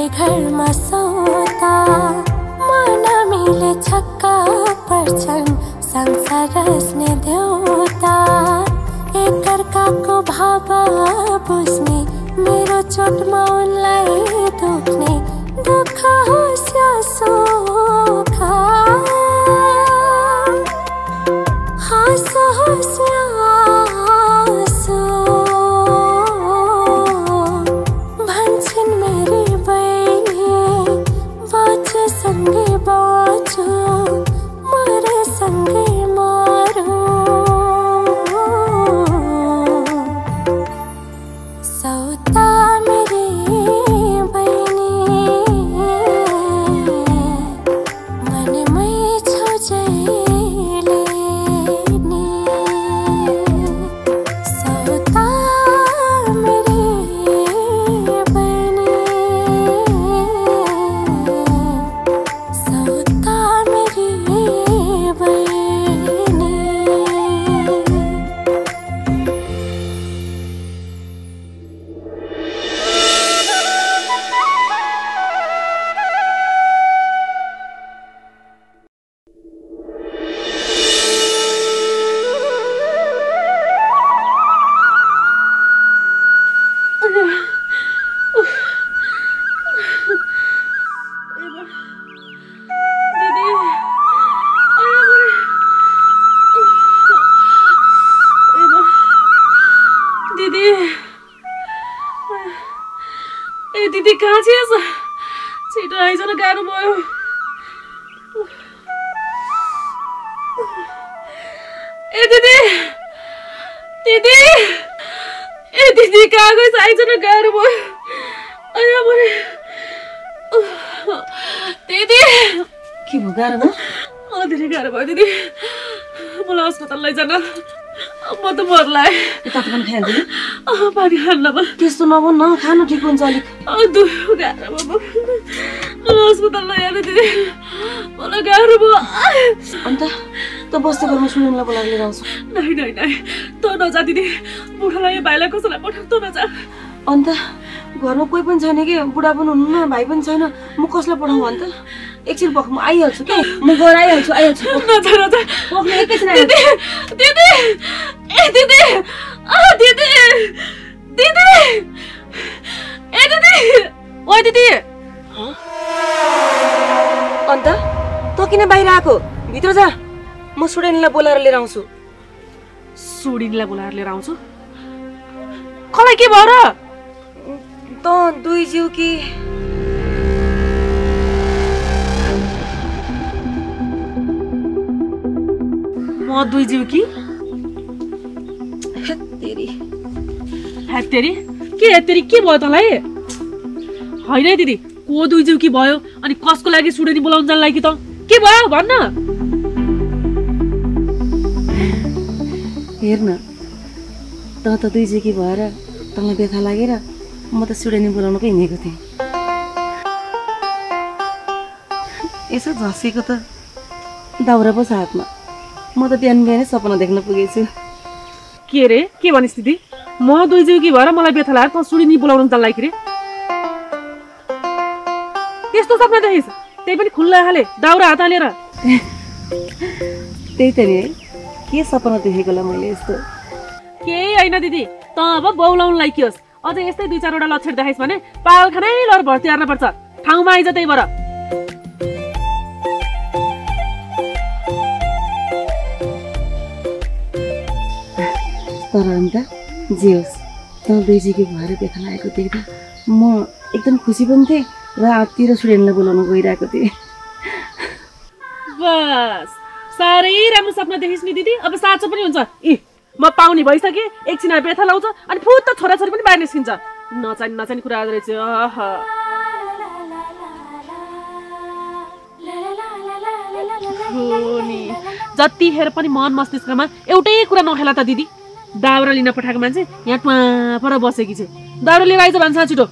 घरमा सौदा मन मिले छक्का पर्छन् संसार रच्ने देउता एकअर्काको भाव बुझ्ने मेरो चोटमा उनलाई दुख्ने दुःख होस् या सुख हाँसो होस् या आँसु भन्छन् मेरी बहिनी बाँचे सँगै बाँचु मरे सँगै मरौँ सौता मेरी बहिनी मनमै छौ जहिले नि सौता मेरी बहिनी सौता मेरी बहिनी दिदी ए दिदी कहाँ छिएछ छिटो आइज न गाह्रो भयो ए दिदी दिदी ए दिदी कहाँ गइस आइज न गाह्रो भयो अया मरे दिदी के भयो गाह्रो भयो धेरै गाह्रो भयो दिदी मलाई अस्पताल लैजान म त मर्लाए तातो पनि खाइदिनु पानी खान्न म त्यस्तो नभन् न खानु ठिक हुन्छ अलिक गाह्रो भयो मलाई अस्पताल लैजान दिदी मलाई गाह्रो भयो अन्त त बस्दै घरमा सुनिनलाई बोलाएर लिएर आउँछु नाइ नाइ नाइ त नजा दिदी बुढालाई भाइलाई कसैलाई पठाउ त नजा अन्त घरमा कोही पनि छैन कि बुढा पनि हुनुहुन्न भाइ पनि छैन म कसलाई पठाउँ अन्त एकछिन पख म आइहाल्छु के म गएर आइहाल्छु नजा नजा पख्नु एकैछिन दिदी दिदी ए दिदी दिदी दिदी ए दिदी ओ दिदी अन्त त किन बाहिर आएको भित्र जा म सुडेनीलाई बोलाएर लिएर आउँछु सुडिनीलाई बोलाएर लिएर आउँछु कसलाई के भयो र त दुई जिउ कि म दुई जिउ कि हेत्तेरी हेत्तेरी के भयो तँलाई होइन है दिदी को दुई जिउ कि भयो अनि कसको लागि सुडेनी बोलाउन जान लागि त के भयो भन्न हेर्न त दुई जिउ कि भएर तँलाई व्यथा लागेर म त सुडेनी बोलाउनकै हिँडेको थिएँ यसो झस्केको त दाउरा पो छ हातमा म त बिहान बिहानै सपना देख्न पुगेछु के रे के भनिस् दिदी म दुई जिउ कि भएर मलाई व्यथा लागेर त सुडेनी बोलाउन जान लागि रे त्यस्तो सपना देखिस् त्यही पनि खुल्ला हाले दाउरा हात हालेर त्यही त नि के सपना देखेकोला मैले यस्तो केही होइन दिदी त अब बौलाउन लागियोस् अझ यस्तै दुई चारवटा लक्षण देखाइस् भने पागलखानै लर भर्ती हार्न पर्छ ठाउँमा आइज त्यही भएर तर अन्त जे होस् त दुई जिउ भएर व्यथा लागेको देख्दा म एकदम खुसी पनि थिएँ र आत्तिर सुडेनीलाई बोलाउन गइरहेको थिएँ बस साह्रै राम्रो सपना देखिस् नि दिदी अब साँचो पनि हुन्छ म पाउने भइसकेँ एकछिन व्यथा लाउँछ अनि फुत्त छोराछोरी पनि बाहिर निस्किन्छ नचाहिने कुरा रहेछ जतिखेर पनि मन मस्तिष्कमा एउटै कुरा नखेला त दिदी दाउरा लिन पठाएको मान्छे यहाँ टुवा पर बसेकी छ दाउरा लिएर आइज भन्छ छिटो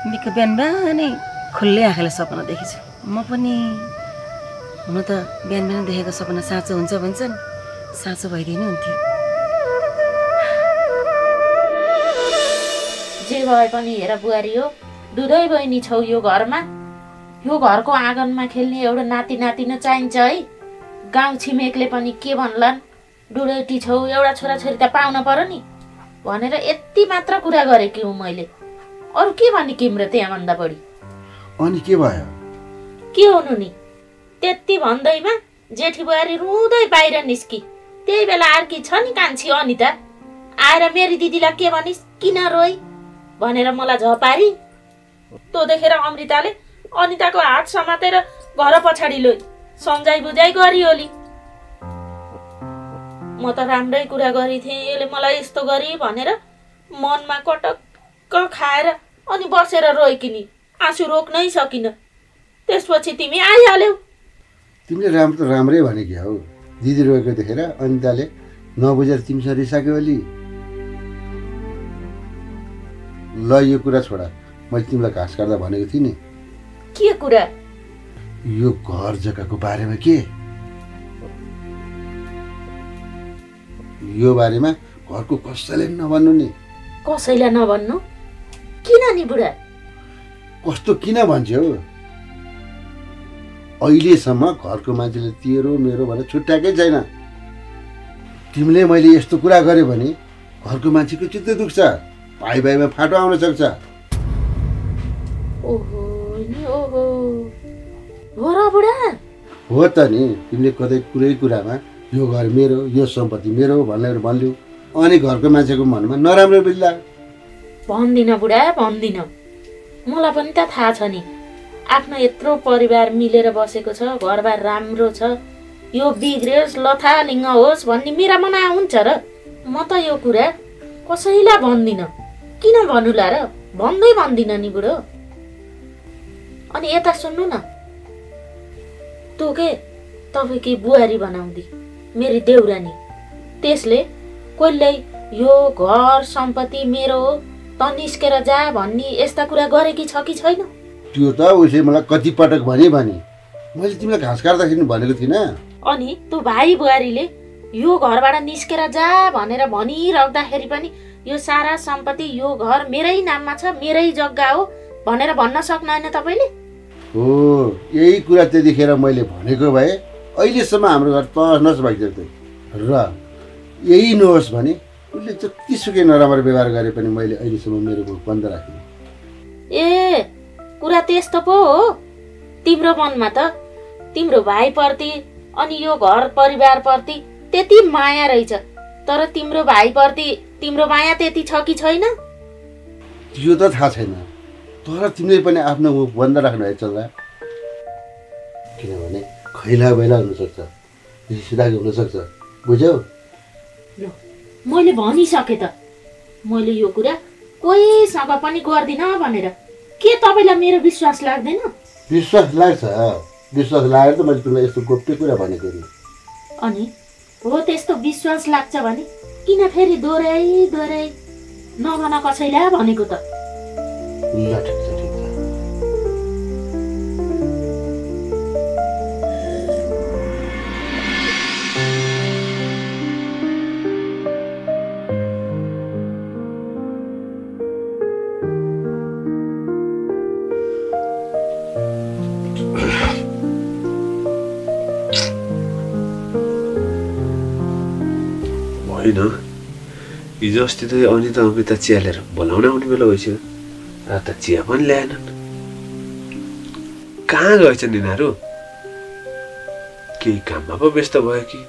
मिको बिहान बिहानै खुल्लै आँखाले सपना देखेछु। म पनि हुन त बिहान बिहान देखेको सपना साँचो हुन्छ भन्छन्, साँचो भइदिनु हुन्थ्यो। जे भए पनि हेर बुहारी हो, दुधै बहिनी छौ यो घरमा। यो घरको आँगनमा खेल्ने एउटा नाति नातिनो चाहिन्छ है। गाउँ छिमेकले पनि के भन्लान्, डुडैटी छौ, एउटा छोराछोरी त पाउन पर्यो नि भनेर यति मात्र कुरा गरेकी हुँ मैले। अरू के भने किम्रो त्यहाँभन्दा बढी? अनि के भयो? के हुनु नि, त्यति भन्दैमा जेठी बुहारी रुँदै बाहिर निस्की। त्यही बेला अर्की छ नि कान्छी अनिता आएर मेरी दिदीलाई के भनिस्, किन रोइ भनेर मलाई झपारी। त्यो देखेर अमृताले अनिताको हात समातेर घर पछाडि लोइ सम्झाइ बुझाइ गरियोली। म त राम्रै कुरा गरिथेँ, यसले मलाई यस्तो गरी भनेर मनमा कटक्क खाएर अनि बसेर रोइकी नि, आँसु रोक्नै सकिन। त्यसपछि तिमी आइहाल्यौ। तिमीले राम्रो त राम्रै भने क्या हो। दिदी रोएको देखेर अनिताले नबुझेर तिमीसँग रिसाक्यो अलि। ल यो कुरा छोडा, मैले तिमीलाई घाँस काट्दा भनेको थिएँ नि। के कुरा? यो घर जग्गाको बारेमा। के यो बारेमा घरको कसैले नभन्नु नि। कसैलाई नभन्नु? किन नि बुढा? कस्तो किन भन्छौ? अहिलेसम्म घरको मान्छेले तेरो मेरो भनेर छुट्याएकै छैन। तिमीले मैले यस्तो कुरा गर्यो भने घरको मान्छेको चित्त दुख्छ, भाइ भाइमा फाटो आउन सक्छ। ओहो नि ओहो, हो र बुढा? हो त नि। तिमीले कतै कुरै कुरामा यो घर मेरो, यो सम्पत्ति मेरो भनेर भन्ल्यौ, अनि घरको मान्छेको मनमा नराम्रो बिल्ला। भन्दिन बुढा, भन्दिन। मलाई पनि त थाहा छ नि, आफ्नो यत्रो परिवार मिलेर बसेको छ, घरबार राम्रो छ। यो बिग्रियोस् लथालिङ्ग होस् भन्ने मेरा मनमा हुन्छ र? म त यो कुरा कसैलाई भन्दिन। किन भन्नुला र? भन्दिन नि बुढो। अनि यता सुन्नु न, तँ के तपाईँकी बुहारी बनाउँदी मेरी देउरानी, त्यसले कहिल्यै यो घर सम्पत्ति मेरो हो त निस्केर जा भन्ने यस्ता कुरा गरेकी छ कि छैन? त्यो त उसले मलाई कति पटक भने मैले तिमीलाई घाँस काट्दाखेरि भनेको थिइनँ। अनि तँ भाइ बुहारीले यो घरबाट निस्केर जा भनेर भनिराख्दाखेरि पनि यो सारा सम्पत्ति यो घर मेरै नाममा छ, मेरै जग्गा हो भनेर भन्न सक्नुहुन्न तपाईँले? हो, यही कुरा त्यतिखेर मैले भनेको भए अहिलेसम्म हाम्रो घर तहस भइदिएको थियो। र यही नहोस् भने उसले जतिसुकै नराम्रो व्यवहार गरे पनि मैले अहिलेसम्म मेरो मुख बन्द राखेँ। ए कुरा त्यस्तो पो हो तिम्रो मनमा त? तिम्रो भाइप्रति अनि यो घर परिवारप्रति त्यति माया रहेछ, तर तिम्रो भाइप्रति तिम्रो माया त्यति छ कि छैन? त्यो त थाहा छैन, तर तिमीले पनि आफ्नो मुख बन्द राख्नु है चल्दा। किनभने खैला बैला हुनसक्छ, रिसराग हुनसक्छ, बुझ्यौ? ल मैले भनिसकेँ त, मैले यो कुरा कोहीसँग पनि गर्दिनँ भनेर। के तपाईँलाई मेरो विश्वास लाग्दैन? विश्वास लाग्छ, विश्वास लागेर त मैले तिमीलाई यस्तो गोप्य कुरा भनेको नि। अनि हो त्यस्तो विश्वास लाग्छ भने किन फेरि दोहोऱ्याइ नभन कसैलाई भनेको त? ल ठिक छ, ठिक छ। होइन, हिजो अस्ति त अनिता अमृता चिया लिएर बोलाउन आउने बेला भइसक्यो, र त चिया पनि ल्याएनन्। कहाँ गएछन् यिनीहरू? केही काममा पो व्यस्त भयो कि?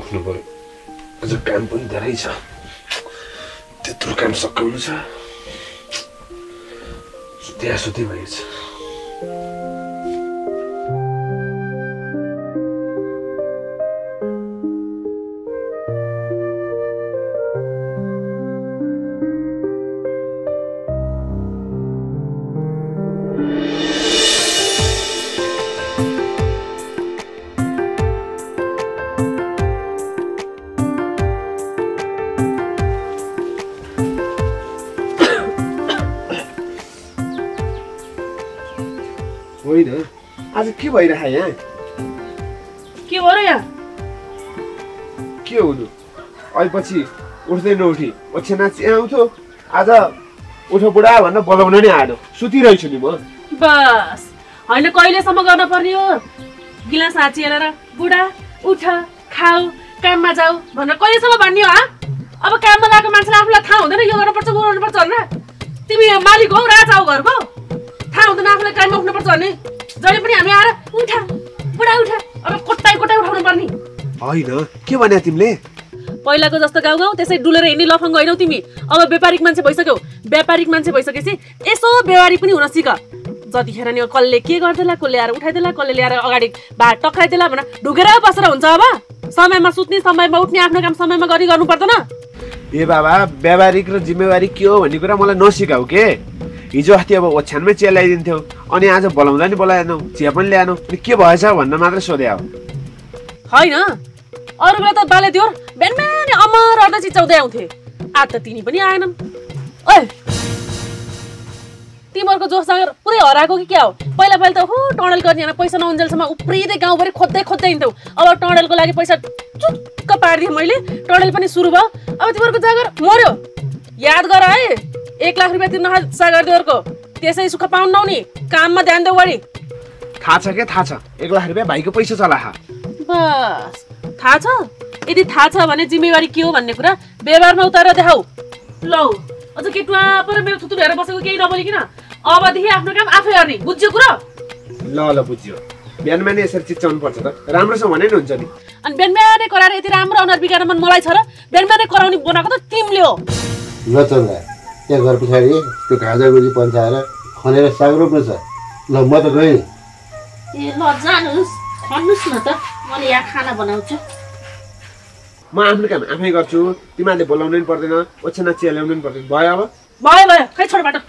उठ्नु पर्यो, अझ काम पनि धेरै छ, त्यत्रो काम सकाउनु छ। त्यहाँ सुत्दै भएछ। होइन आज के भइरह यहाँ के हो र यहाँ के हुनु अहिपछि उठ्दै नउठी ओछ्याना च्याउँथ्यो आज उठ बुढा भनेर बोलाउन नै आयो सुतिरहेछु नि म बस होइन कहिलेसम्म गर्न पर्ने हो गिलास हाचिएर बुढा उठ खाऊ काममा जाऊ भनेर कहिलेसम्म भन्ने हो अब काममा लागेको मान्छेलाई आफूलाई थाहा हुँदैन यो गर्नुपर्छ ऊ गर्नुपर्छ भनेर तिमी मालिक हौ राजा हौ घरको थाहा हुँदैन आफूलाई काममा उठ्नुपर्छ भने जहिले पनि हामी आएर उठ बुढा उठ अब कोट्टाइ उठाउनु पर्ने होइन के भन्या तिमीले पहिलाको जस्तो गाउँ गाउँ त्यसै डुलेर हिँड्ने लफङ्ग होइनौ तिमी अब व्यापारिक मान्छे भइसक्यौ व्यापारिक मान्छे भइसकेपछि यसो व्यवहारिक पनि हुन सिक जतिखेर नि कसले के गर्देला कसले ल्याएर उठाइदेला कसले ल्याएर अगाडि भात टक्राइदेला भनेर ढुकेर बसेर हुन्छ अब समयमा सुत्ने समयमा उठ्ने आफ्नो काम समयमा गर्नु पर्दैन ए बाबा व्यावहारिक र जिम्मेवारी के हो भन्ने कुरा मलाई नसिकाऊ के हिजो अस्ति अब ओछ्यानमै चिया ल्याइदिन्थ्यौ अनि आज बोलाउँदा नि बोलाएनौ चिया पनि ल्याएनौ अनि के भएछ भन्न मात्र सोध्या हो होइन अरू बेला त बाले दियो बिहान बिहान अमर अर्दा चिच्याउँदै आउँथे आज त तिनी पनि आएनन् ओइ तिमीहरूको जोसँग पुरै हराएको कि क्या हो पहिला त हो टनल गर्ने होइन पैसा नहुन्जेलसम्म उफ्रिँदै गाउँभरि खोज्दै हिँड्थ्यौ अब टनलको लागि पैसा चुक्क पारिदिएँ मैले टनल पनि सुरु भयो अब तिमीहरूको जागर मर्यो याद गर है 1 लाख रुपियाँ तिर्न सागर दियोहरूको त्यसै सुख पाउनु नि काममा ध्यान देऊ बढी थाहा छ के थाहा छ 1 लाख रुपियाँ भाइको पैसा चला बस थाहा छ यदि थाहा छ भने जिम्मेवारी के हो भन्ने कुरा व्यवहारमा उतारेर देखाऊ लौ अझ केटुवा पर मेरो थुतु हेरेर बसेको केही नबोलिकिन अबदेखि आफ्नो काम आफै गर्ने बुझ्यो कुरा ल बुझ्यो बिहान बिहानै यसरी चिच्याउनु पर्छ त राम्रोसँग भने नि हुन्छ नि अनि बिहान बिहानै कराएर यति राम्रो अनुहार बिगाएर मन मलाई छ र बिहान बिहानै कराउने बनाएको त तिमीले हो ल चन्द्रा त्यहाँ घर पछाडि त्यो घाँजा गुजी पन्चाएर खनेर साग रोप्नु छ ल म त गएँ ए ल जानुहोस् खन्नुहोस् न त मैले यहाँ खाना बनाउँछु म आफ्नो काम आफै गर्छु तिमीहरूले बोलाउनु नि पर्दैन ओछ्याना चिया ल्याउनु नि पर्दैन भयो अब भयो खै छोड बाटो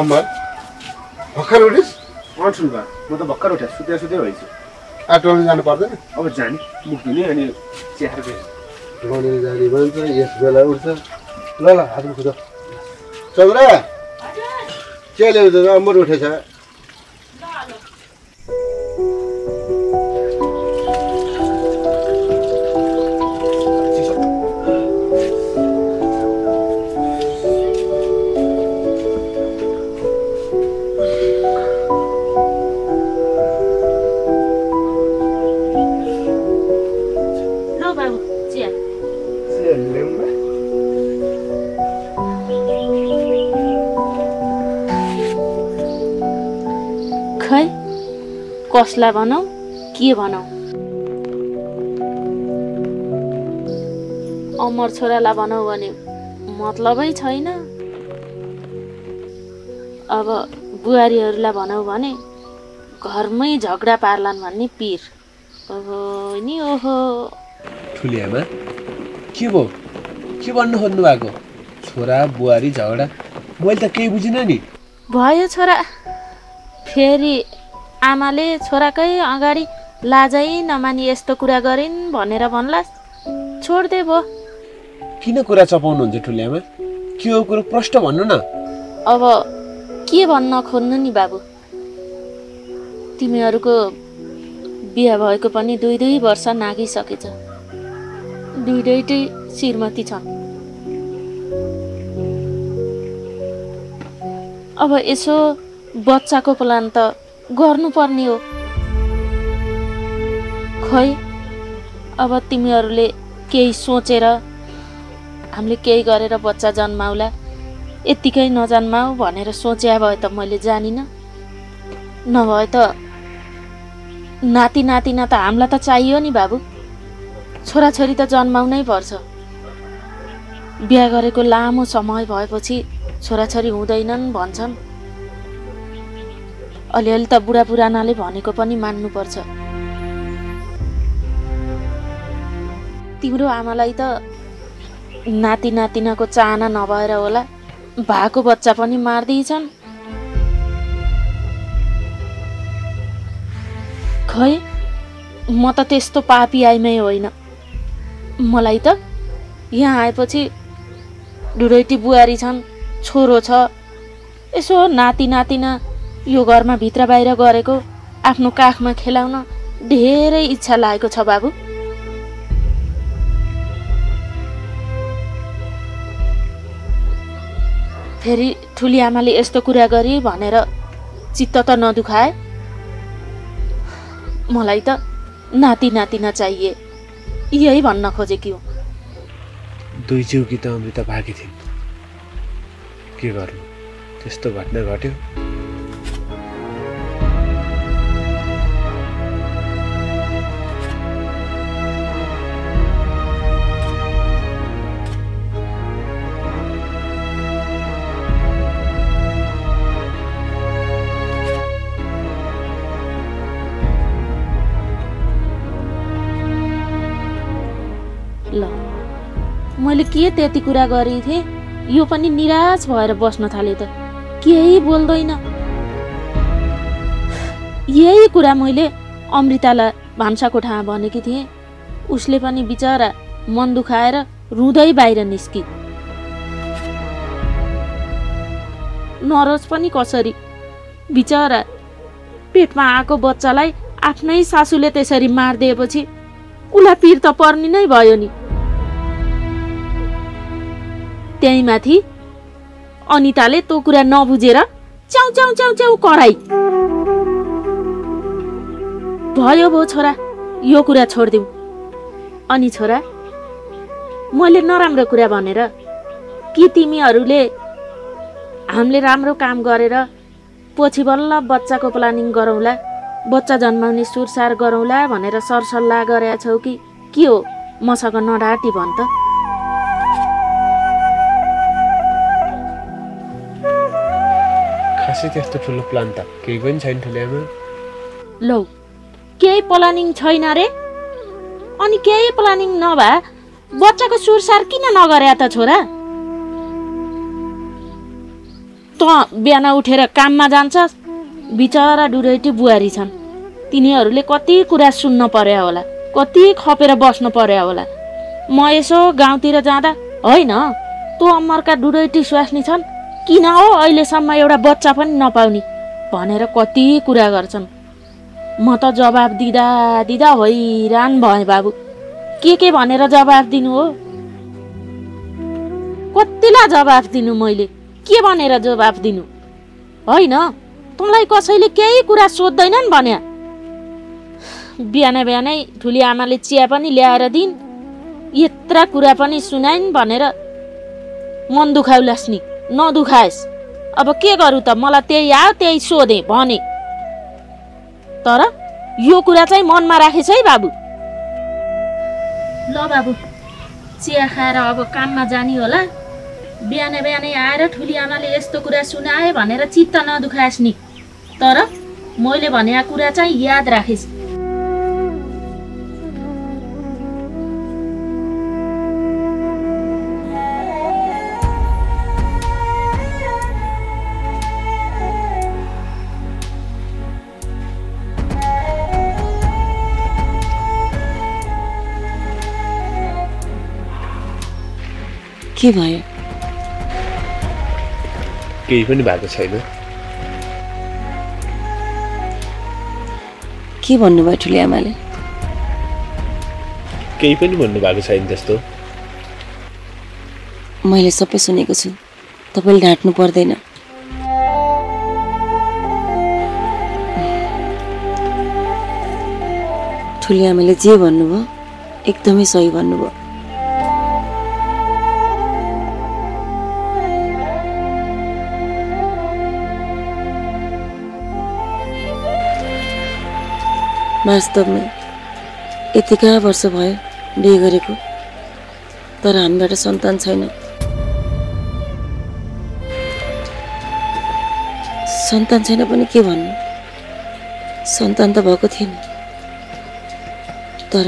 अम्बर भर्खर उठिस् अठुल भयो म त भर्खर उठेँ सुते भइछु आटोमा जानु पर्दैन अब जाने मुख धुने अनि चिया गनेर जाने भन्छ यस बेला उठ्छ ल हातमा खुद चन्द्रा चिया ल्याउँछ अम्बर उठेछ खै कसलाई भनौँ के भनौँ अमर छोरालाई भनौँ भने मतलबै छैन अब बुहारीहरूलाई भनौँ भने घरमै झगडा पार्लान् भन्ने पिर ओहो नि ओहो ठुलियामा के भयो के भन्नु खोज्नु भएको छोरा बुहारी झगडा मैले त केही बुझिनँ नि भयो छोरा फेरि आमाले छोराकै अगाडि लाजै नमानी यस्तो कुरा गरिन् भनेर भन्ला छोड्दे भयो किन कुरा चपाउनुहुन्छ ठुलियामा के हो कुरो प्रष्ट भन्नु न अब के भन्न खोज्नु नि बाबु तिमीहरूको बिहा भएको पनि 2 वर्ष नागिसकेछ दुईटै श्रीमती छन् अब यसो बच्चाको प्लान त गर्नुपर्ने हो खै अब तिमीहरूले केही सोचेर हामीले केही गरेर बच्चा जन्माउला यत्तिकै नजन्माऊ भनेर सोचे भए त मैले जानिनँ नभए त नाति नातिना त हामीलाई त चाहियो नि बाबु छोराछोरी त जन्माउनै पर्छ बिहा गरेको लामो समय भएपछि छोराछोरी हुँदैनन् भन्छन् अलिअलि त बुढा पुरानाले भनेको पनि मान्नुपर्छ तिम्रो आमालाई त नाति नातिनाको चाहना नभएर होला भएको बच्चा पनि मार्दैछन् खै म त त्यस्तो पापी आइमै होइन मलाई त यहाँ आएपछि ढुरैटी बुहारी छन् छोरो छ, यसो नाति नातिना यो घरमा भित्र बाहिर गरेको आफ्नो काखमा खेलाउन धेरै इच्छा लागेको छ बाबु। फेरि ठुली आमाले यस्तो कुरा गरी भनेर चित्त त नदुखाए। मलाई त नाति नातिना चाहिए, यही भन्न खोजेकी हो। दुई जिउकी त अमृता भागी थिइन्, के गर्नु, त्यस्तो घटना घट्यो। ल मैले के त्यति कुरा गरेँ थिएँ, यो पनि निराश भएर बस्न थाले त, केही बोल्दैन। यही कुरा मैले अमृतालाई भान्सा कोठामा भनेकी थिएँ, उसले पनि बिचरा मन दुखाएर रुँदै बाहिर निस्की। नरोज पनि कसरी, बिचरा पेटमा आएको बच्चालाई आफ्नै सासूले त्यसरी मारिदिएपछि उसलाई पिर त पर्ने नै भयो नि। त्यही माथि अनिताले त्यो कुरा नबुझेर च्याउ च्याउ च्याउ च्याउ कराई। भयो भो छोरा, यो कुरा छोडिदेऊ। अनि छोरा, मैले नराम्रो कुरा भनेर कि तिमीहरूले हामीले राम्रो काम गरेर पछि बल्ल बच्चाको प्लानिङ गरौँला, बच्चा जन्माउने सुरसार गरौँला भनेर सरसल्लाह गरेका छौ कि के हो? मसँग नडाटी भन् त। खासै त्यस्तो ठुलो प्लान त केही पनि छैन ठुली आमा। लौ, केही प्लानिङ छैन रे? अनि केही प्लानिङ नभए बच्चाको सुरसार किन नगरे त छोरा? त बिहान उठेर काममा जान्छस्, बिचरा डुरेटी बुहारी छन्, तिनीहरूले कति कुरा सुन्न पर्यो होला, कति खपेर बस्नु पर्यो होला। म यसो गाउँतिर जाँदा होइन तँ अमरका डुरेटी स्वास्नी छन्, किन हो अहिलेसम्म एउटा बच्चा पनि नपाउने भनेर कति कुरा गर्छन्। म त जवाब दिँदा दिँदा हैरान भएँ बाबु। के भनेर जवाब दिनु हो? कतिलाई जवाब दिनु मैले? के भनेर जवाब दिनु? होइन, तँलाई कसैले केही कुरा सोध्दैनन् भन्या। बिहान बिहानै ठुली आमाले चिया पनि ल्याएर दिन्, यत्रा कुरा पनि सुनाइन् भनेर मन दुखाउलास् नि, नदुखाएस्। अब के गरौँ त? मलाई त्यही आयो, त्यही सोधेँ भने। तर यो कुरा चाहिँ मनमा राखेछ है बाबु। ल बाबु, चिया खाएर अब काममा जाने होला। बिहान बिहानै आएर ठुली आमाले यस्तो कुरा सुनाए भनेर चित्त नदुखाएस् नि, तर मैले भनेको कुरा चाहिँ याद राखेस्। के भयो? केही पनि भएको छैन। के भन्नुभयो ठुली आमाले? केही पनि भन्नुभएको छैन त्यस्तो। मैले सबै सुनेको छु, तपाईँले ढाँट्नु पर्दैन। ठुली आमाले जे भन्नुभयो एकदमै सही भन्नुभयो। वास्तवमा यतिका वर्ष भयो बिहे गरेको, तर हामीबाट सन्तान छैन। सन्तान छैन पनि के भन्नु, सन्तान त भएको थिएन। तर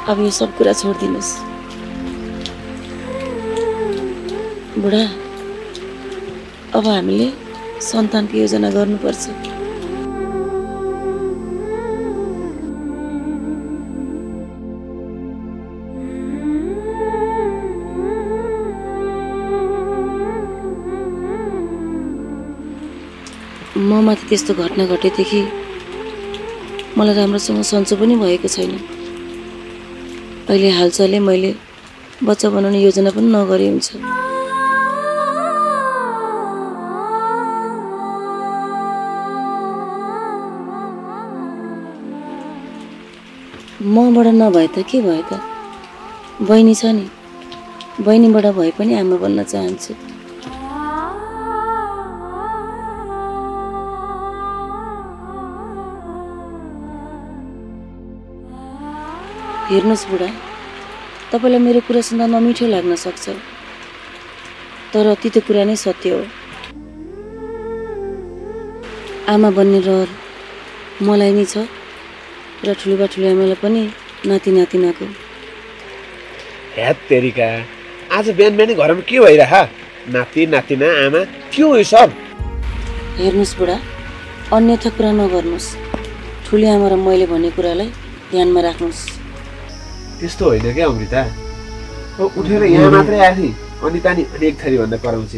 अब यो सब कुरा छोडिदिनुहोस्। बुढा, अब हामीले सन्तानको योजना गर्नुपर्छ। म माथि त्यस्तो घटना घटेदेखि मलाई राम्रोसँग सन्चो पनि भएको छैन। अहिले हालचालै मैले बच्चा बनाउने योजना पनि नगरे हुन्छ। मबाट नभए त के भयो त? बहिनी छ नि, बहिनीबाट भए पनि आमा बन्न चाहन्छु। हेर्नुहोस् बुढा, तपाईँलाई मेरो कुरा सुन्दा नमिठो लाग्न सक्छ, तर त्यो कुरा नै सत्य हो। आमा बन्ने रहर मलाई नै छ र ठुलो आमालाई पनि नाति नातिनाको। हेत तेरिका, आज बिहान बिहानै घरमा के भइरह? नाति नातिना आमा के हो यो सब? हेर्नुहोस् बुढा, अन्यथा कुरा नगर्नुहोस्। ठुली आमा र मैले भन्ने कुरालाई ध्यानमा राख्नुहोस्। त्यस्तो होइन क्या अमृता। उठेर यहाँ मात्रै आएँ अनिता नि अनेक थरी भन्दा कराउँछ।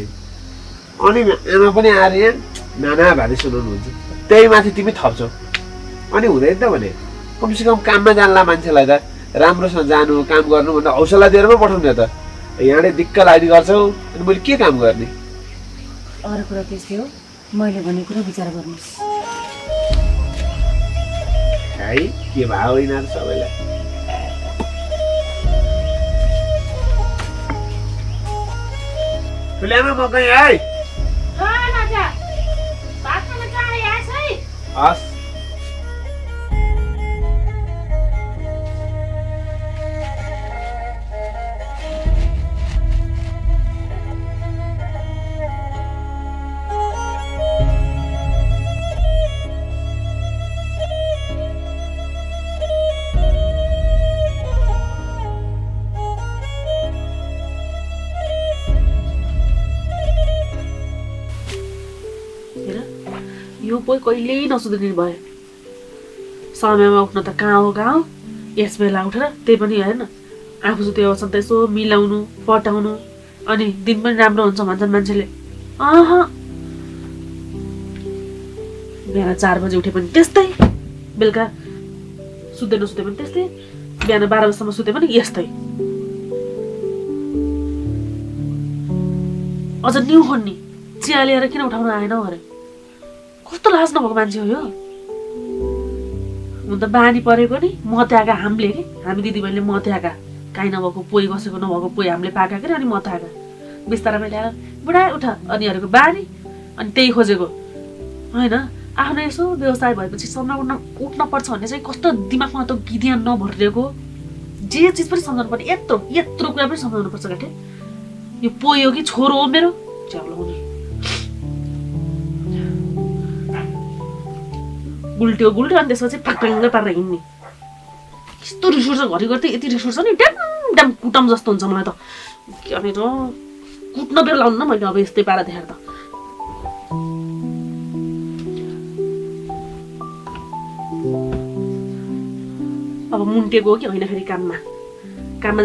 अनि आमा पनि आएर यहाँ नाना भारी सुनाउनुहुन्छ, त्यही माथि तिमी थप्छौ। अनि हुँदैन त भने कमसेकम काममा जानला मान्छेलाई त राम्रोसँग जानु काम गर्नु भनेर हौसला दिएर पो पठाउने त। यहाँले दिक्क लागि गर्छौ, अनि मैले के काम गर्ने? अरू कुरा त्यस्तै हो, मैले भन्ने कुरा विचार गर्नुहोस्। है के भाव यिनीहरू सबैलाई। ठुल्यामा म गएँ है। हस्। यो पोइ कहिल्यै नसुध्रिने भयो। समयमा उठ्न त कहाँ हो गाउँ, यस बेला उठेर त्यही पनि हेर्न आफू सुतेको अवस्था यसो मिलाउनु पटाउनु, अनि दिन पनि राम्रो हुन्छ भन्छन् मान्छेले। बिहान 4 बजे उठे पनि त्यस्तै, बेलुका सुत्दै नसुते पनि त्यस्तै, बिहान 12 बजीसम्म सुते पनि यस्तै। अझ न्यु खोज्ने चिया लिएर किन उठाउन आएन अरे? कस्तो लाज नभएको मान्छे हो यो। हुन त बानी परेको नि मत्याएका हामीले कि, हामी दिदीबहिनीले मत्याएका, काहीँ नभएको पोइ कसैको नभएको पोइ हामीले पाएका के अनि मत्याएका। बिस्तारामा ल्याएर बुढा उठ अनिहरूको बानी, अनि त्यही खोजेको होइन। आफ्नो यसो व्यवसाय भएपछि सम्झाउन उठ्न पर्छ भन्ने चाहिँ कस्तो दिमागमा त गिदिया नभरिएको। जे चिज पनि सम्झाउनु पर्छ, यत्रो कुरा पनि सम्झाउनु पर्छ गाठे। यो पोइ हो कि छोरो हो मेरो? च्याउलो हुने गुल्ट्यो अनि त्यसपछि फाक्टुङ्गै पारेर हिँड्ने। यस्तो रिस उठ्छ घरिघरि त, यति रिस उठ्छ नि ड्याम कुटम जस्तो हुन्छ मलाई त। के भने त कुट्न बेर लाउनु न मैले अब यस्तै पारा देखाएर त। अब मुन्टेको हो कि होइन फेरि काममा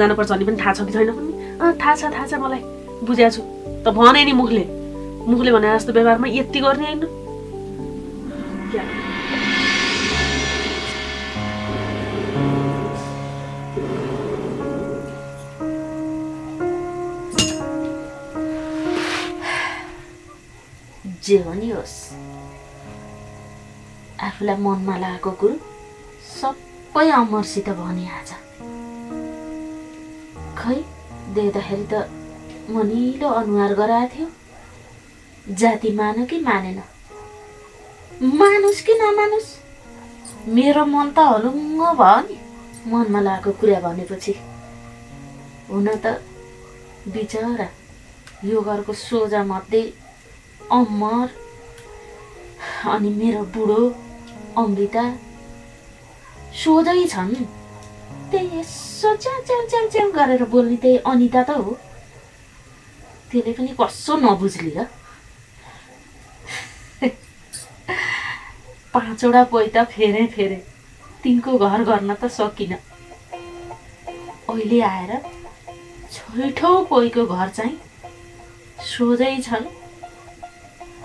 जानुपर्छ भने पनि थाहा छ कि छैन पनि? थाहा छ मलाई, बुझेको छु त। भने नि मुखले भने जस्तो व्यवहारमा यति गर्ने होइन। जे पनि होस्, आफूलाई मनमा लागेको कुरो सबै अमरसित भने आज। खै देख्दाखेरि त मनिलो अनुहार गराएको थियो। जाति मान कि मानेन, मानुस् कि नमानुस्, मेरो मन त हलुङ्ग भयो नि मनमा लागेको कुरा भनेपछि। हुन त बिचरा यो घरको सोझा मध्ये अमर अनि मेरो बुढो अमृता सोझै छन्, त्यही यसो च्याउ च्याउ च्याउ च्याउ गरेर बोल्ने त्यही अनिता त हो। त्यसले पनि कसो नबुझ्ली र। 5 वटा पैता फेरे तिनको घर गर्न त सकिन। अहिले आएर छैठौँ पोइको घर चाहिँ सोझै छन्।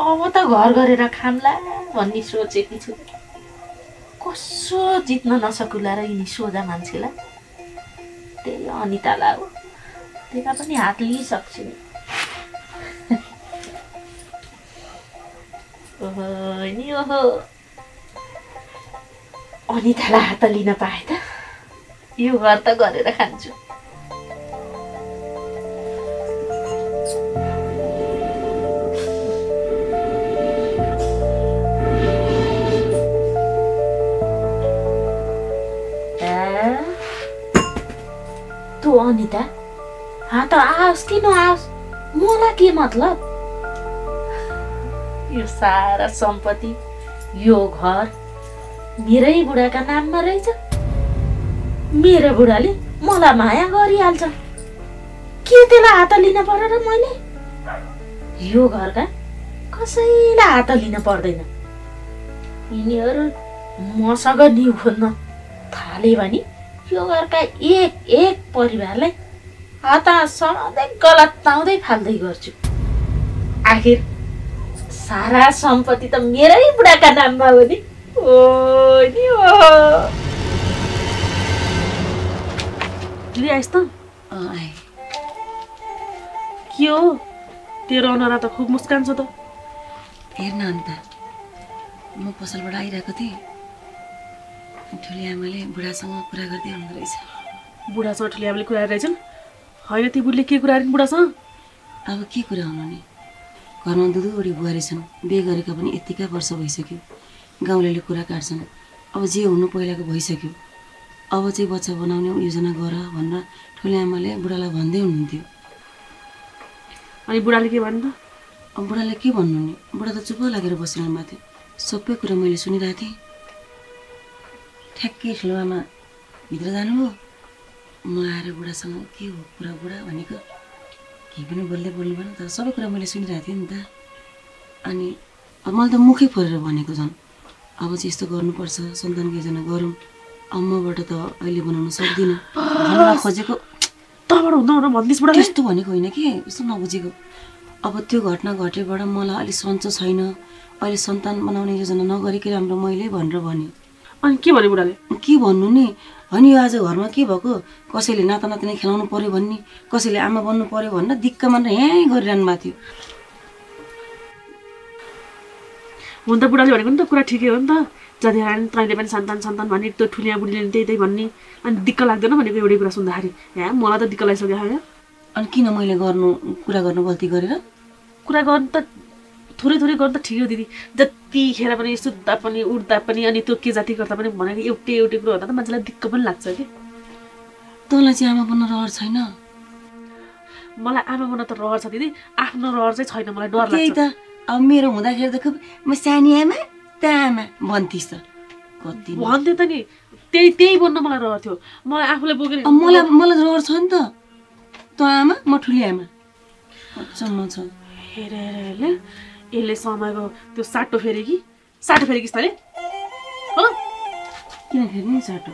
अब त घर गरेर खाम्ला भन्ने सोचेकी छु। कसो जित्न नसकुला र यिनी सोझा मान्छेलाई। त्यही अनितालाई हो, त्यसलाई पनि हात लिइसक्छु नि। ओहो नि ओहो, अनितालाई हात लिन पाए त यो घर त गरेर खान्छु। तँ अनिता हात आओस् कि नआओस् मलाई के मतलब। यो सारा सम्पत्ति यो घर मेरै बुढाका नाममा रहेछ। मेरो बुढाले मलाई माया गरिहाल्छ। के त्यसलाई हात लिन पर्यो र मैले? यो घरका कसैलाई हात लिन पर्दैन। यिनीहरू मसँग निउ खोज्न थाले भने यो घरका एक परिवारलाई हात सधैँ गलत ताउँदै फाल्दै गर्छु। आखिर सारा सम्पत्ति त मेरै बुढाका नाममा हो नि। ओ नि ओ दिदी आइस् त? आएँ। के हो तेरो अनुहार त खुब मुस्कान छ त। हेर्न अन्त म पसलबाट आइरहेको थिएँ। ठुली आमाले बुढासँग कुरा गर्दै हुनुहुँदो रहेछ। बुढासँग ठुली आमाले कुरा गरिरहेछन्? होइन ती बुढीले के कुरा गरिन् बुढासँग? अब के कुरा हुनु नि, घरमा दुईवटी बुहारी छन्। बिहे गरेका पनि यत्तिका वर्ष भइसक्यो। गाउँलेले कुरा काट्छन्। अब जे हुनु पहिलाको भइसक्यो। अब चाहिँ बच्चा बनाउने योजना गर भनेर ठुली आमाले बुढालाई भन्दै हुनुहुन्थ्यो। अनि बुढाले के भन्नु त? अब बुढाले के भन्नु नि, बुढा त चुप लागेर बसिरहनु भएको थियो। सबै कुरा मैले सुनिरहेको थिएँ। ठ्याक्कै ठुलो आमा भित्र जानुभयो। म आएर बुढासँग के हो कुरा बुढा भनेको, केही पनि बोल्दै बोल्नु भएन। तर सबै कुरा मैले सुनिरहेको थिएँ नि त। अनि अब मैले त मुखै फोरेर भनेको झन् अब चाहिँ यस्तो गर्नुपर्छ, सन्तानको योजना गरौँ। अम्माबाट त अहिले बनाउन सक्दिनँ भन्न खोजेको। तँबाट हुँदैन भन्दिस् बुढाले? त्यस्तो भनेको होइन कि, यस्तो नबुझेको। अब त्यो घटना घटेबाट मलाई अलिक सन्चो छैन। अहिले सन्तान बनाउने योजना नगरेकै राम्रो मैले भनेर भन्यो। अनि के भन्यो बुढाले? के भन्नु नि, होइन यो आज घरमा के भएको, कसैले नाता नातिनी खेलाउनु पर्यो भन्ने, कसैले आमा बन्नु पर्यो भनेर दिक्क मानेर यहीँ गरिरहनु भएको थियो। हुन त बुढाले भनेको नि त कुरा ठिकै हो नि त। जति तैँले पनि सन्तान भन्ने, त्यो ठुलिया बुढीले त्यही भन्ने। अनि दिक्क लाग्दैन भनेको एउटै कुरा सुन्दाखेरि? मलाई त दिक्क लागिसक्यो। होइन अनि किन मैले कुरा गर्नु गल्ती गरेर? कुरा गर्नु त थोरै गर्नु त ठिकै हो दिदी। जतिखेर पनि सुत्दा पनि उठ्दा पनि अनि त्यो के जाति गर्दा पनि भनेको एउटै कुरो हुँदा त मान्छेलाई दिक्क पनि लाग्छ कि। तँलाई चाहिँ आमा बन्न रहर छैन? मलाई आमा बन्न त रहर छ दिदी, आफ्नो रहर चाहिँ छैन। मलाई डर लाग्छ। त्यही त, अब मेरो हुँदाखेरि त खुब म सानी आमा त आमा भन्थिस् त। कति भन्थ्यो त नि, त्यही बन्न मलाई रहर थियो। मलाई आफूले बोकेर मलाई रहर छ नि त। तँ आमा म ठुली आमा अचम्म छ। हेरे यसले समयको त्यो साटो फेरि कि तैँले? हो किन फेरि साटो?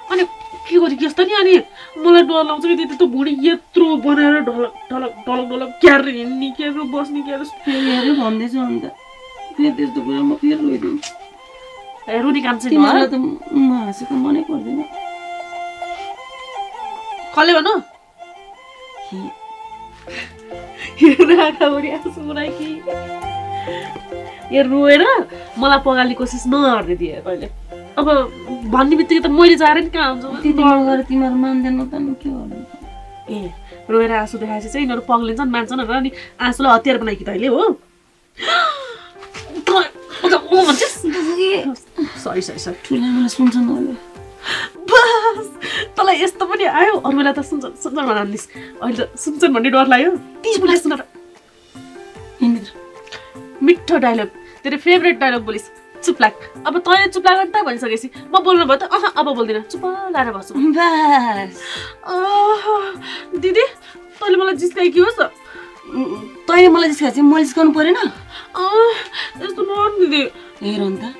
अनि के गरेँ कि जस्तो नि। अनि मलाई डर लाग्छ कि दिदी, त्यो भुँडी यत्रो बनाएर ढलक क्यारेर हिँड्ने, क्यारेर बस्ने, फेरि भन्दैछु अन्त फेरि त्यस्तो कुरा म फेरि रोइदिन्छु। रुनी काम चाहिँ तिमीलाई त म हाँसेको मनै पर्दैन। कसले भन्नु? यो रोएर मलाई पगाल्ने कोसिस नगर्दै दिए कहिले। अब भन्ने बित्तिकै त मैले जाएर नि कहाँ हुन्छ। तिमीहरू मान्दैन त के गर्नु? रोएर आँसु देखाएपछि चाहिँ यिनीहरू पग्लिन्छन्, मान्छन् भनेर नि आँसुलाई हतियार बनाइ कि तैँले हो। सरी ठुलामाले सुन्छन् अहिले। बस तँलाई यस्तो पनि आयो? अरू बेला त सुन्छन् भन्दिस्, अहिले त सुन्छन् भन्ने डर लाग्यो। तिज बोले सुन र मिठो डायलग, तेरो फेभरेट डायलग बोलिस्। चुप लाग अब तैँले चुप लाग त भनिसकेपछि म बोल्नु भयो त अब बोल्दिनँ चुप लाएर बस्छु बस दिदी तैँले मलाई जिस्काइ के होस् तैँले मलाई जिस्काए चाहिँ मैले जिस्काउनु परेन यस्तो नर्नु दिदी हेर नि त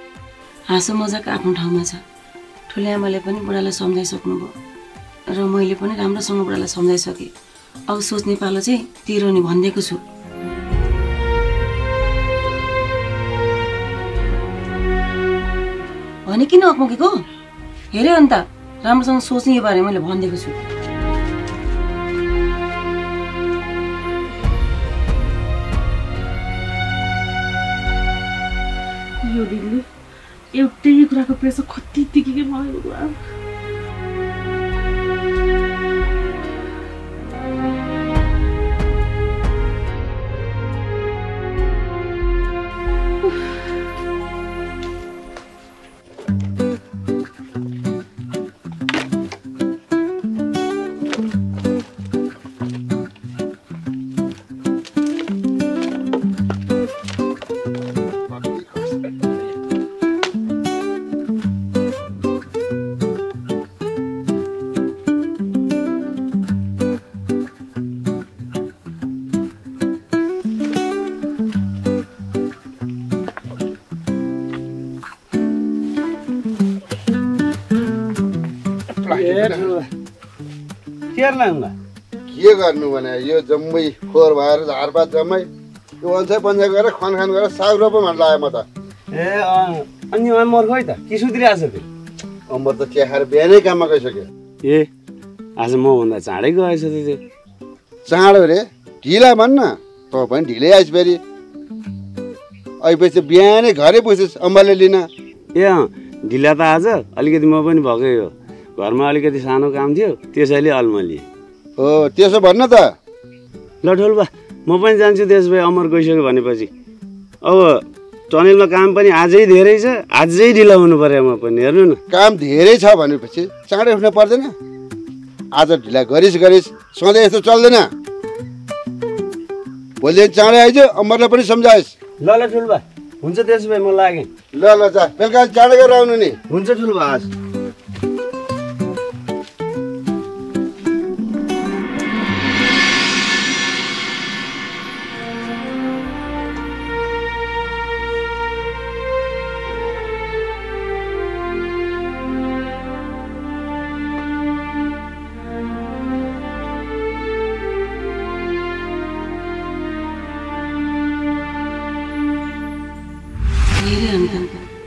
हाँसो मजाक आफ्नो ठाउँमा छ ठुले आमाले पनि बुढालाई सम्झाइसक्नुभयो र मैले पनि राम्रोसँग बुढालाई सम्झाइसकेँ अब सोच्ने पालो चाहिँ तेरो नि भनिदिएको छु भने किन अक्मुकेको हेऱ्यो अन्त राम्रोसँग सोच्ने यो बारे मैले भनिदिएको छु यो दिदीले एउटै कुराको प्रेसर कति टिके मलाई के गर्नु भने यो जम्मै फोहोर भएर झारपात जम्मै यो अन्साई पन्साई गरेर खनखान गरेर साग रोप भनेर लाग्यो म त अनि अमर खोइ त के सुतिरहेको छ त्यो अमर त चिया खाएर बिहानै काममा गइसक्यो आज मभन्दा चाँडै गएछ त त्यो चाँडो रे ढिला भन्न त पनि ढिलै आइस फेरि अहिले बिहानै घरै पुगेछ अम्बाले लिन ढिला त आज अलिकति म पनि भएकै हो घरमा अलिकति सानो काम थियो त्यसैले अल्मलिएँ हो त्यसो भन्न त ल ठुल्बा म पनि जान्छु त्यस भए अमर गइसक्यो भनेपछि अब टनेलमा काम पनि आजै धेरै छ आजै ढिला हुनु पर्यो म पनि हेर्नु न काम धेरै छ भनेपछि चाँडै उठ्नु पर्दैन आज ढिला गरिस् सधैँ यस्तो चल्दैन भोलि चाँडै आइज अमरलाई पनि सम्झाइस् ल ठुल्बा हुन्छ त्यसो भए म लागेँ ल जा बेलुका चाँडै गरेर आउनु नि हुन्छ ठुल्बा हस्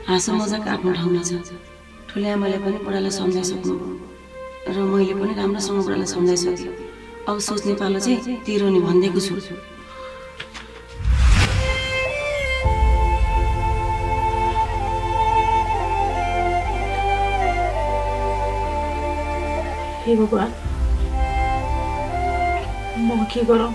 हाँसो मजाक आफ्नो ठाउँमा छ ठुले आमाले पनि बुढालाई सम्झाइसक्नुभयो र मैले पनि राम्रोसँग बुढालाई सम्झाइसकेँ अब सोच्ने पालो चाहिँ तेरो नि भनिदिएको छु हे भगवान् म के गरौँ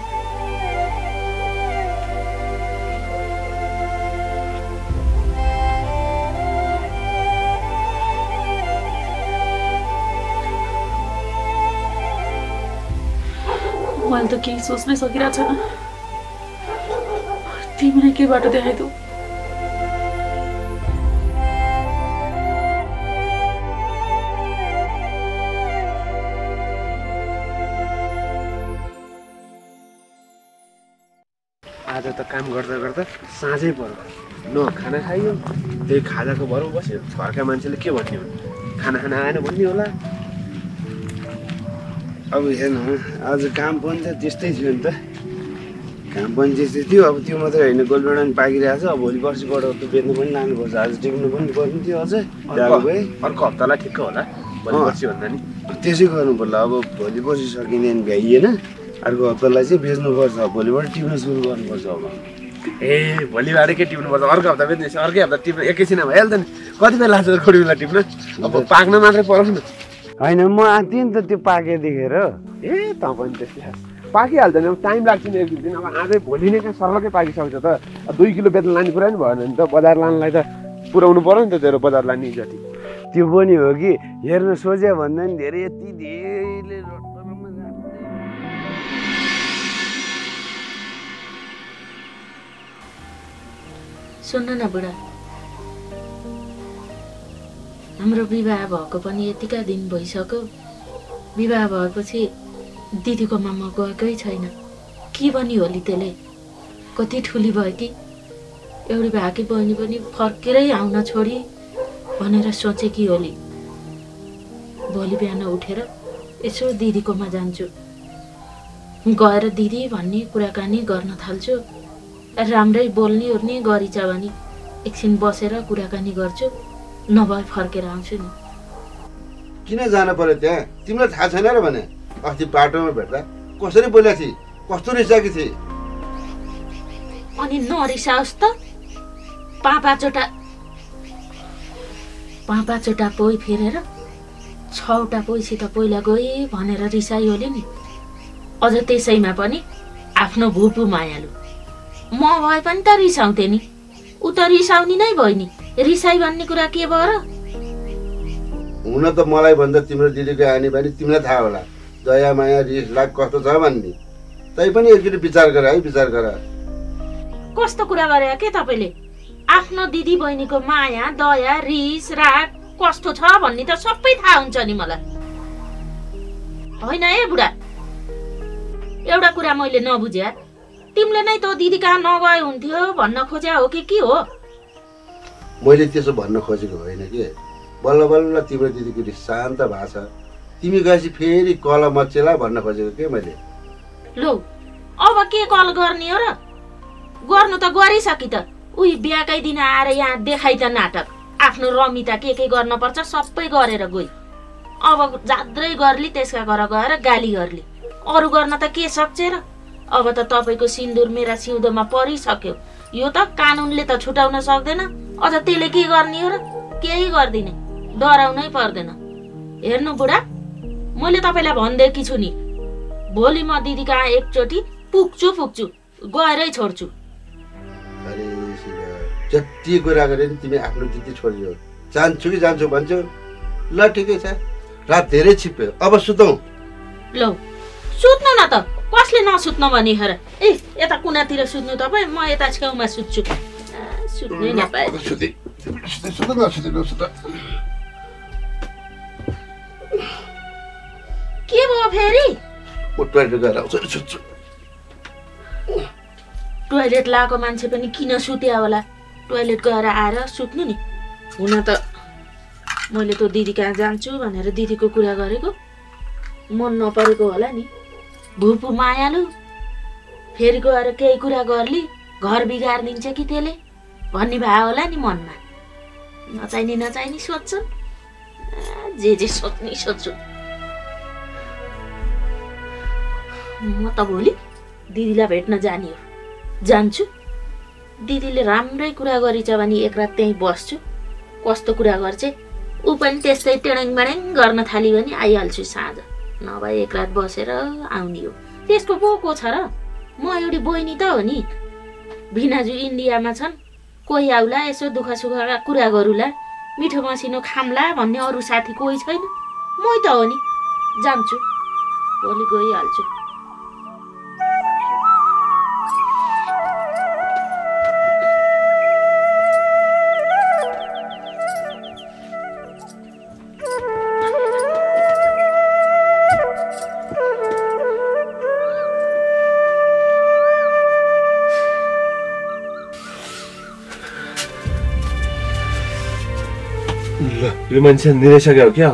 मैले त केही सोच्नै सकिरहेको छैन तिमीले के बाटो देखाइदेऊ आज त काम गर्दा गर्दा साँझै पर्यो न खाना खाइयो त्यही खाजाको भरमा बस्यो घरका मान्छेले के भन्ने हो खाना आएन भन्ने होला अब हेर्नु आज काम पनि त त्यस्तै थियो नि त काम पनि त्यस्तै थियो अब त्यो मात्रै होइन गोलबेडा पनि पाकिरहेको छ अब भोलि पर्सिबाट त बेच्नु पनि लानुपर्छ आज टिप्नु पनि पर्ने थियो अझै अर्को हप्तालाई ठिक्क होला भोलि पर्सि भन्दा नि त्यसै गर्नु पर्ला अब भोलि पर्सि सकिने भ्याइएन अर्को हप्तालाई चाहिँ बेच्नुपर्छ भोलिबाट टिप्न सुरु गर्नुपर्छ अब भोलिबाट के टिप्नुपर्छ अर्को हप्ता बेच्ने अर्कै हप्ता टिप्नु एकैछिनमा भइहाल्छ नि कति बेला लाग्छ खोडी बेला टिप्न अब पाक्न मात्रै परोस् न होइन म आँटेँ नि त त्यो पाके देखेर त पनि त्यस्तै पाकिहाल्छ नि अब टाइम लाग्छ नि एक दुई दिन अब आजै भोलि नै कहाँ सर्लकै पाकिसक्छ त 2 किलो बेच्न लाने कुरा नि भएन नि त बजार लानलाई त पुऱ्याउनु पर्यो नि त तेरो बजार लाने जति त्यो पनि हो कि हेर्न सोचे भन्दा नि धेरै यति धेरैले सुन्नु न बुढा हाम्रो विवाह भएको पनि यतिका दिन भइसक्यो। विवाह भएपछि दिदीकोमा म गएकै छैन। के पनि होली त्यसले कति ठुली भयो कि एउटी भाकी बहिनी पनि फर्केरै आउन छोडी भनेर सोचे कि होली। भोलि बिहान उठेर यसो दिदीकोमा जान्छु, गएर दिदी भन्ने कुराकानी गर्न थाल्छु। राम्रै बोल्ने ओर्ने गरिछ भने एकछिन बसेर कुराकानी गर्छु, नभए फर्केर आउँछु नि। किन जानु पर्यो त्यहाँ? तिमीलाई थाहा छैन र भने अस्ति बाटोमा भेट्दा कसरी बोलेको थिए, कस्तो रिसाएकी थिए? अनि नरिसाओस् त। पाँच चोटा पोइ फेरेर 6वटा पोइसित पहिला गए भनेर रिसाइहाल्यो नि। अझ त्यसैमा पनि आफ्नो भुपु मायालु। म भए पनि त रिसाउँथे नि, ऊ त रिसाउने नै भयो नि। रिसाई भन्ने कुरा के भयो र? हुन त मलाई भन्दा तिम्रो दिदीको आनी बानी तिमीलाई थाहा होला, दया माया रिस लाग कस्तो छ भन्ने। तै पनि एकचोटि विचार गर है, विचार गर। कस्तो कुरा गरे के तपाईले? आफ्नो दिदी बहिनीको माया दया रिस राग कस्तो छ भन्ने त सबै थाहा हुन्छ नि मलाई। होइन है बुढा, एउटा कुरा मैले नबुझ्या, तिमीले नै त दिदी कहाँ नगए हुन्थ्यो भन्न खोज्या हो कि के हो? मैले त्यसो भन्न खोजेको होइन के। बल्ल बल्ल तिम्रो दिदीको रिस शान्त भएको छ, तिमी गएपछि फेरि कल मचेला भन्न खोजेको के मैले। लो अब के कल गर्ने हो र? गर्नु त गरिसकि त। उही बिहाकै दिन आएर यहाँ देखाइ त नाटक। आफ्नो रमिता के गर्न पर्छ सबै गरेर गई। अब जाद्रै गर्ली, त्यसका घर गएर गाली गर्ली। अरू गर्न त के सक्छ र? अब त तपाईँको सिन्दुर मेरा सिउँदोमा परिसक्यो। यो त कानुनले त छुटाउन सक्दैन। अझ त्यसले के गर्ने हो र? केही गर्दिने, डराउनै पर्दैन। हेर्नु बुढा, मैले तपाईँलाई भनिदिएकी छु नि, भोलि म दिदी कहाँ एकचोटि पुग्छु, गएरै छोड्छु। अरे जति कुरा गरे नि तिमी आफ्नो दिदी छोडियो। जान्छु कि जान्छु भन्छौ। ल ठिकै छ, रात धेरै छिप्यो, अब सुतौँ। ल सुत्नु न त, कसले नसुत्नु भने खर। ए यता कुनातिर सुत्नु तपाईँ, म यता छेउमा सुत्छु। सुत्नै नपाए। के भयो फेरि? टोइलेट लगाएको मान्छे पनि किन सुत्या होला? टोइलेट गएर आएर सुत्नु नि। हुन त मैले त दिदी कहाँ जान्छु भनेर दिदीको कुरा गरेको, मन नपरेको होला नि। भुपु मायालु, फेरि गएर केही कुरा गर्ली, घर बिगारिदिन्छ कि त्यसले भन्ने भयो होला नि मनमा। नचाहिने सोध्छु, जे सोध्ने सोध्छु। म त भोलि दिदीलाई भेट्न जाने हो। जान्छु, दिदीले राम्रै कुरा गरिछ भने एक रात त्यहीँ बस्छु। कस्तो कुरा गर्छ ऊ पनि त्यस्तै टेडेङ मेडेङ गर्न थाल्यो भने आइहाल्छु साँझ, नभए एक रात बसेर आउने हो। त्यसको पो को छ र? म एउटी बहिनी त हो नि। भिनाजु इन्डियामा छन्, कोही आउला यसो दुःख सुखका कुरा गरौँला, मिठो मसिनो खाम्ला भन्ने अरू साथी कोही छैन। मै त हो नि। जान्छु, भोलि गइहाल्छु। यो मान्छे निराइसक्यो क्या?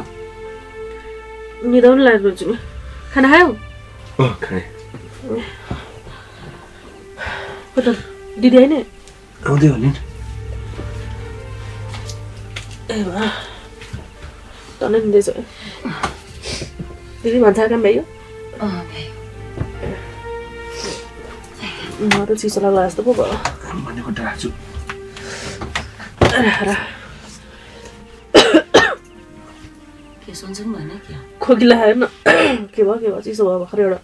निदाउनु लाग्नु छु। खाना खायौ? खाएँ। दिदी होइन? आउँदै हो नि। ए भा तनै दिँदैछ। दिदी भान्सा काम भयो? म त चिसो लाग्ला जस्तो पो भयो। भनेको राख्छु। के सुन्छन् भने के? खोकी लाग्यो न। के भयो चिसो भयो भर्खर एउटा।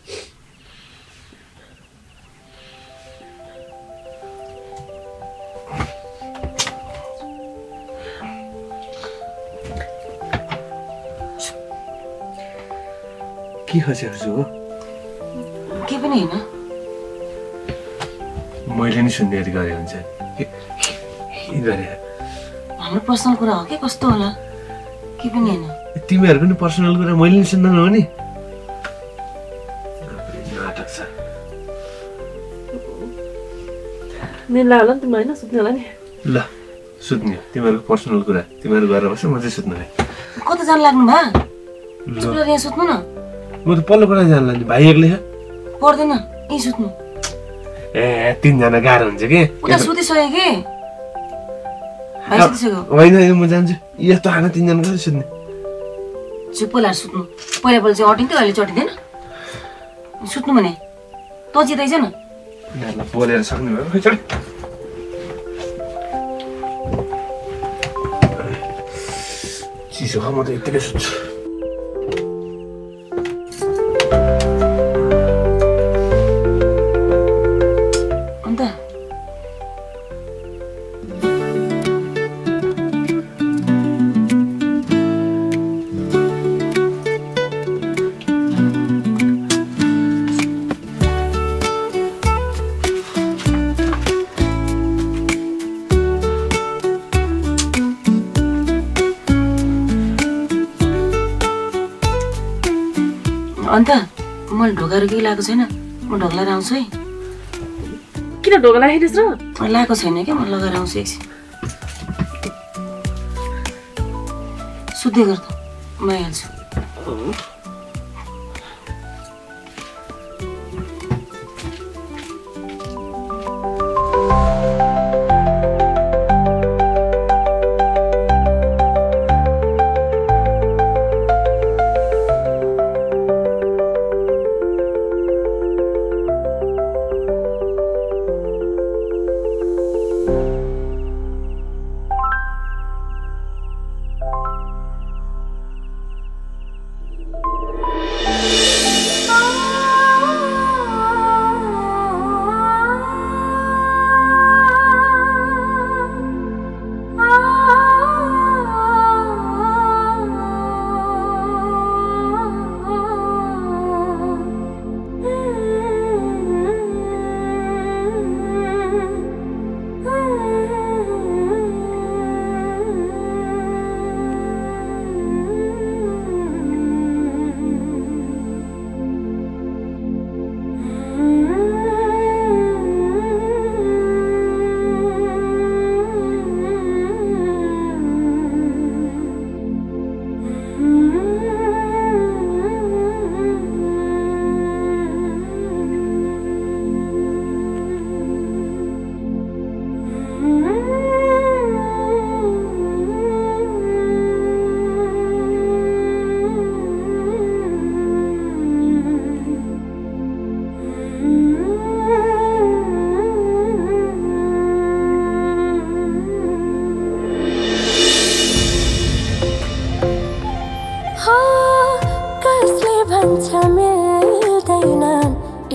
के खोजेको हो? के पनि होइन, मैले नि सुन्ने गरे हुन्छ। के गरे? हाम्रो पर्सनल कुरा हो कि कस्तो होला? के पनि हैन तिमीहरूको नि पर्सनल कुरा मैले नि सुन्दैन हो नि नाटक छ निला होला नि तिमी होइन सुत्ने होला नि ल सुत्ने तिमीहरूको पर्सनल कुरा तिमीहरू गरेर बस्छ म चाहिँ सुत्नु है कता जान लाग्नु भा चुप यहाँ सुत्नु न म त पल्लो पल्लो जान लाग्ने भाइ एक्लै छ पर्दैन यहीँ सुत्नु ए 3 जना गाह्रो हुन्छ के उता सुतिसक्यो कि भाइ सुतिसक्यो होइन होइन म जान्छु यस्तो खाना 3 जना कसरी सुत्ने चुप लाएर सुत्नु पहिला चाहिँ अटिन्थ्यो अहिले चटिँदैन सुत्नु भने त जिताइछ न यिनीहरूलाई बोलेर सक्ने भयो खै चल चिसो म त यत्तिकै सुत्छु अन्त अन्त मैले ढोकाहरू केही लगाएको छैन म ढोका लगाएर आउँछु है किन ढोका राखिदिस् र लगाएको छैन क्या म लगाएर आउँछु एकछिन सुत्दै गर त म आइहाल्छु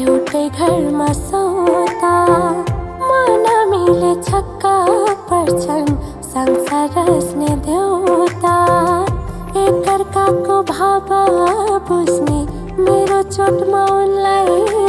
एउटै घरमा सौता मन मिले छक्का पर्छन् संसार रच्ने देउता एकअर्काको भाव बुझ्ने मेरो चोटमा उनलाई